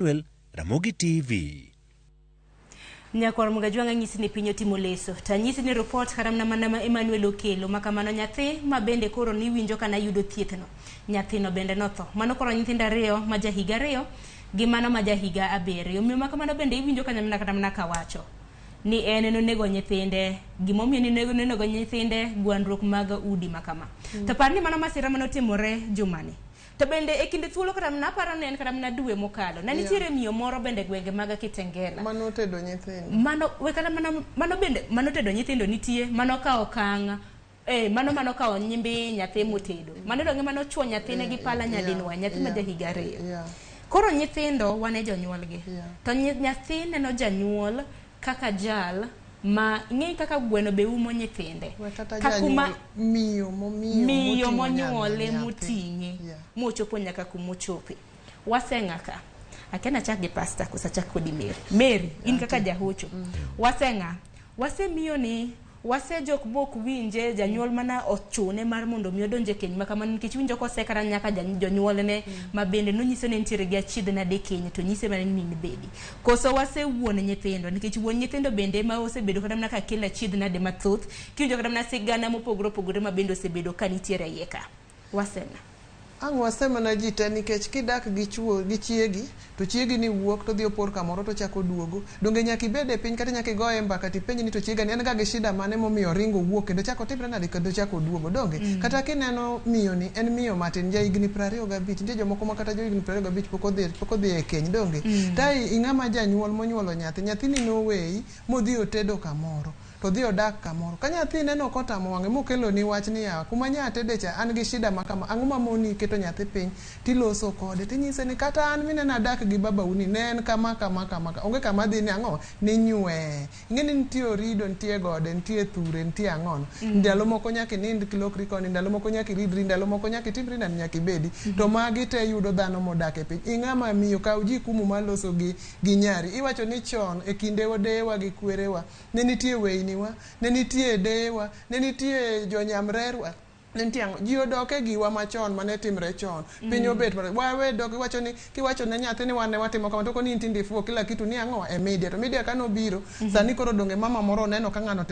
Emmanuel, Ramogi TV. Nyakwar Mugajwang' anyisi ni piny otimo leso. To anyisi ni ripot kata mana mana ma Emmanuel okelo ma kamano nyathi ma bende koro niwinjo ka nayudo thiethno. Nyathino bende notho. Mano koro nyithindo ariyo ma ja higa 2 gi mano ma ja higa 7. Omiyo ma kamano bende iwinjo ka nyamina kata mana kawacho ni en nonego nyithinde, gimomiyo ni nonego nyithinde, gwandruok mag udi ma kama. To par ni mano masira manotimore jumani. To bende e kinde thuolo kata mana aparo ni en kata mana dwe mokalo, ne nitiere miyo moro bende e gwenge mag Kitengela. Mano tedo nyithindo. Mano we kata mana mano bende mano tedo nyithindo nitie, mano kawo okang' mano mano kawo nyimbi nyathi motedo. Mano donge mano chuo nyathine gi pala nyadinwoya, nyathi ma jahiga 2. Koro nyithindo wan e jonyuolgi. To nyathi neno janyuol kaka jal ma ing'eyo kaka gweno be umo nyithinde. We kata Ka kuma janyuol miyo momiyo miyo moting'o monyuole nyathi. moting'e mochopo nyaka kumochope. Waseng'a ka. Akia nachak gi pasta koso achak kodi Mary. Mary, in kaka jahocho. Waseng'a. Wasemiyo ni wasejok mok winje janyuol mana ochune mar mondo mi odonje keny ma kamano nikech winjo kose kata nyaka jonyuolne ma bende nonyiso ni nitiere gi achiedh nade keny to nyise mana ni nibedi. Koso wase wuon nyithindo nikech wuon nyithindo bende ma osebedo kata mana ka kelo achiedh nade mathoth kiwinjo kata mana sigana mopogore opogore ma bende osebedo ka nitiere e iye ka. Waseng'a. Ang' wasemana ji te nikech kidak gi chuo gi chiegi to chiegi ni wuok to dhi opor kamoro to ochako oduogo. Donge nyaka ibed e piny kata nyaka igoye mbaka tipenj ni to chiega ni en ga gi shida mane momiyo oringo owuok kendo ochako otimre nade kendo ochako oduogo. Donge? Kata kineno miyo ni en miyo matin ja higni 25 nitie jomoko ma kata jo higni 25 pok odhi e keny. Donge? To ing'ama janyuol monyuolo nyathi, nyathini noweyi modhi otedo kamoro. To dhi odak kamoro. Ka nyathi neno kotamo wang'e mokeloni wach ni yawa kuma nya atede cha an gi shida ma kama, ang'o mamoni keto nyathi piny tiloso kode tinyise ni kata an mineno adak gi babau ni ne en kama kama kama, onge kama adhi ni ang'o ni nywee. Ing'e ni nitie orido, nitie gode, nitie thure, nitie ang'ono. Ndalo moko nyaka inind kilokri koni, ndalo moko nyaka iridri, ndalo moko nyaka itimri nade nyaka ibedi. To magi te yudo dhano modak e piny. Ing'ama miyo kaw jikumu maloso gi nyari. Iwacho ni chon e kinde deyewa gi kwerewa ne nitie weyniwa, ne nitie deyewa, ne nitie jonyamrerwa, ne nitie ang'o. Ji odok e giwa machon mane timre chon. Piny obet marach. Wawe dok iwacho ni kiwacho ne nyathi ni wan ne watimo kama to koni in tinde ifuwo kila kitu ni ang'o e media. To media kane obiro sani koro donge mama moro oneno ka ng'ano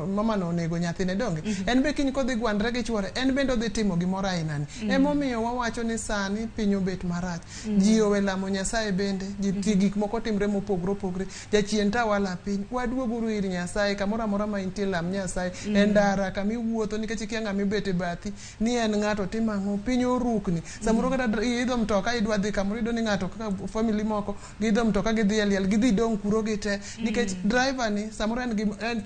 mama no onego nyathine donge. En be kiny kodhi gwandre gi chuore en bende odhi timo gimoro aina ni. Emomiyo wawacho ni sani piny obet marach. Ji owe lamo Nyasaye bende, ji gik moko timre mopogre opogre. Jachien tawala piny, waduoguru ir Nyasaye kamoro amora ma intie lam Nyasaye. E ndara kama iwuotho nikech ikia ng'ama ibet e bathi ni en ng'ato timo ang'o, piny orukni. Samoro kata iidho mtoka idwa dhi kamoro iyudo ni ng'ato kaka family moko giidho mtoka gidhi e liel gidhi dong' kuro gite nikech driver ni samoro en gi en